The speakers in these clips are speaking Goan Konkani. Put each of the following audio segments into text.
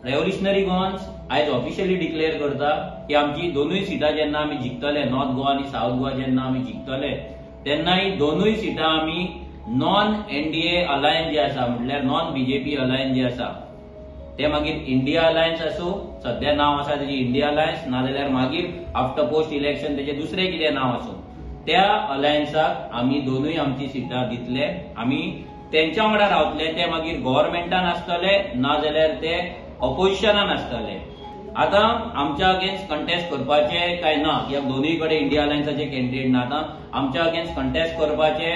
रेव्होल्युशनरी गोवन्स आयज ऑफिशियली डिक्लेअर करता की आमची दोनूय सिटां जेन्ना आमी जिखतले, नॉर्थ गोवा आनी सावथ गोवा जेन्ना आमी जिखतले तेन्ना ही दोनूय सिटां आमी नॉन एनडीए अलायन्स जे आसा, म्हटल्यार नॉन बीजेपी अलायन्स जे आसा, ते मागीर इंडिया अलायन्स आसूं, सद्या नांव आसा तेजी इंडिया अलायन्स, नाजाल्यार मागीर आफ्टर पोस्ट इलेक्शन तेजें दुसरें कितें नांव आसूं, त्या अलायन्साक आमी दोनूय आमची सिटां दितले. आमी तेंच्या वांगडा रावतले, ते मागीर गव्हर्मेंटान आसतले नाजाल्यार ते ऑपोजिशनान आसतले. आतां आमच्या अगेन्स्ट कंटेस्ट करपाचे काय ना, कित्याक दोनूय कडेन इंडिया अलायन्साचे कॅन्डिडेट ना. आतां आमच्या अगेन्स्ट कंटेस्ट करपाचे,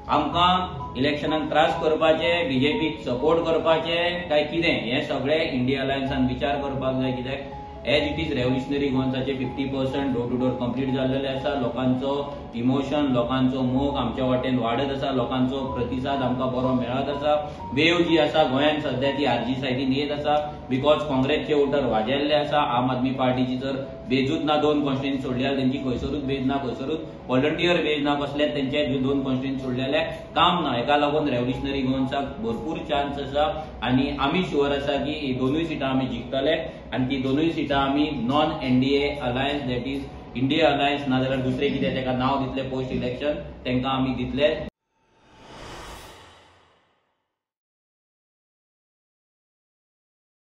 आमकां इलेक्शनाक त्रास करपाचे, बीजेपीक सपोर्ट करपाचे काय कितें, हें सगळें इंडिया अलायन्सान विचार करपाक जाय. कित्याक एज it is revolutionary गोवन्साचे 50% door to door complete जाल्लेले आसा. लोकांचो इमोशन, लोकांचो मोग आमच्या वाटेन वाडत आसा, लोकांचो प्रतिसाद आमकां बरो मेळत आसा. वेव जी आसा गोंयांत सद्या ती आरजी सायडीन येत आसा, because काँग्रेसचे वोटर वाजेल्ले आसा. आम आदमी पार्टीची जर बेजूच ना, दोन कॉन्स्टिट्युएन्सी सोडली जाल्यार तेंची खंयसरूच बेज ना, खंयसरूच व्हॉलंटियर बेज ना, कसलेच तेंचे दोन कॉन्स्टिट्युएन्सी सोडले जाल्यार काम ना. हेका लागून रेव्होल्युशनरी गोवन्साक भरपूर चान्स आसा आनी आमी शुअर आसा की ही दोनूय सिटां आमी जिखतले आनी ती दोनूय सिटां आमी non NDA alliance, that is India alliance, नाजाल्यार दुसरें कितें तेका नांव दितले पोस्ट इलेक्शन, तेंकां आमी दितले.